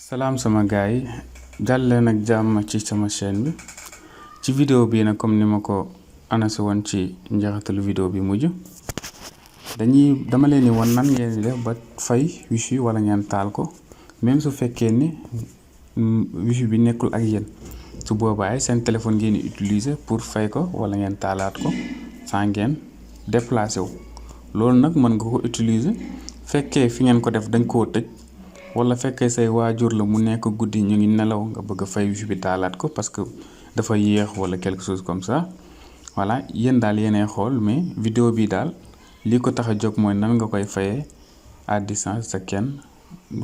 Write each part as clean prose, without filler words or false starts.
Salam sama gaay dal leen ak jàmm ci sama chaîne bi ci vidéo bi nag comme ni ma ko annoncé woon ci njeexitalu vidéo bi mujj dama leen di wan nan ngeen di def ba fay wifi wala ngeen taal ko même su fekkee ni wifi bi nekkul ak yéen su boobaa seen téléphone ngeen di utiliser pour fay ko wala ngeen taalaat ko sans ngeen déplacé wu loolu nag mën nga ko utiliser fekkee fi ngeen ko def dañ koo tëj wala fekkee say waajur la mu nekk guddi ñu ngi nelaw nga bëgg fay wifi bi taalaat ko parce que dafa yéex wala quelque chose comme ça voilà yéen daal yéenay xool mais vidéo bi daal li ko tax a jóg mooy nan nga koy fayee à distance sa kenn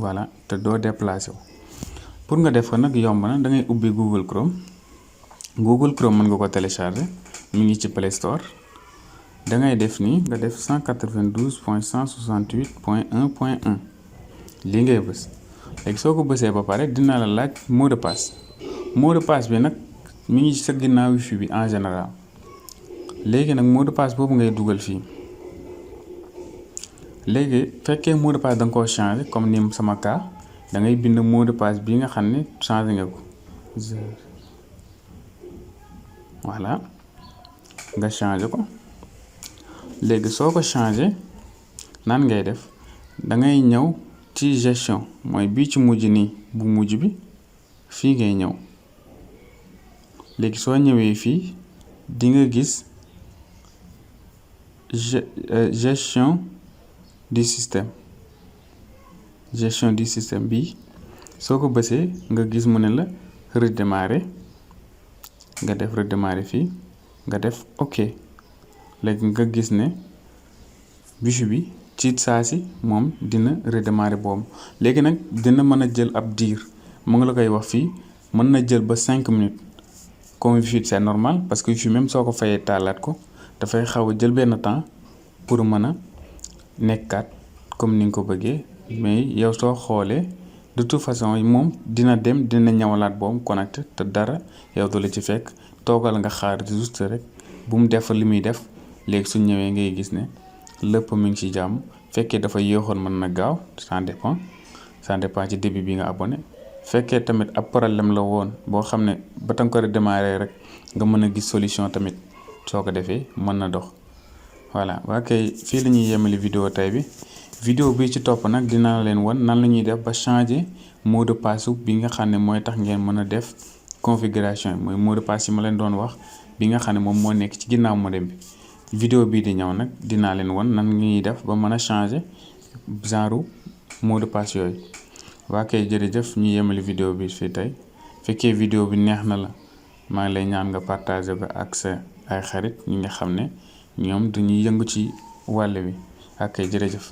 voilà te doo déplacé wu pour nga def ko nag yomb na da ngay ubbi Google Chrome mën nga ko télécharger mi ngi ci Play Store da ngay def ni nga def 192.168.1.1 lii ngay bës léegi soo ko bësee ba pare dina la laaj mot de passe bi nag mi ngi sa ginnaaw wifi bi en général léegi nag mot de passe boobu ngay dugal fii léegi fekkee mot de passe da nga koo changé comme ni sama cas da ngay bind mot de passe bi nga xam ne changé nga ko voilà nga changé ko léegi soo ko changé nan ngay def da ngay ñëw ci gestion mooy bii ci mujj nii bu mujj bi fii ngay ñëw léegi soo ñëwee fii di nga gis gestion du système bi soo ko bësee nga gis mu ne la redémarrer nga def redémarrer fii nga def ok léegi nga gis ne wifi bi ci saa si moom dina redémarrer boobu léegi nag dina mën a jël ab diir mu ngi la koy wax fii mën na jël ba 5 minutes comme wifi c'est normal parce que wifi même soo ko fayee taalaat ko dafay xaw a jël benn temps pour mën a nekkaat comme ni nga ko bëggee mais yow soo xoolee de toute façon moom dina ñëwalaat boobu connecté te dara yow du la ci fekk toogal nga xaar juste rek bu mu def li muy def léegi su ñëwee ngay gis ne lépp mi ngi ci jàmm fekkee dafa yéexoon mën na gaaw ça dépend ci début bi nga abonné fekkee tamit ab problème la woon boo xam ne ba tanga ko redémarrer rek nga mën a gis solution tamit soo ko defee mën na dox voilà waa kay fii la ñuy yemali vidéo tey bi vidéo bi ci topp nag dinaa leen wan nan la ñuy def ba changer mot de passe bi nga xam ne mooy tax ngeen mën a def configuration yi mooy mot de passe yi ma leen doon wax bi nga xam ne moom moo nekk ci ginnaaw modem bi vidéo bii di ñëw nag dinaa leen wan nan ñuy def ba mën a changer genre mot de passe yooyu waa kay jërëjëf ñu yemali vidéo bi fii tey fekkee vidéo bi neex na la maa ngi lay ñaan nga partager ko ak sa ay xarit ñi nga xam ne ñoom dañuy yëngu ci wàll wi ak kay jërëjëf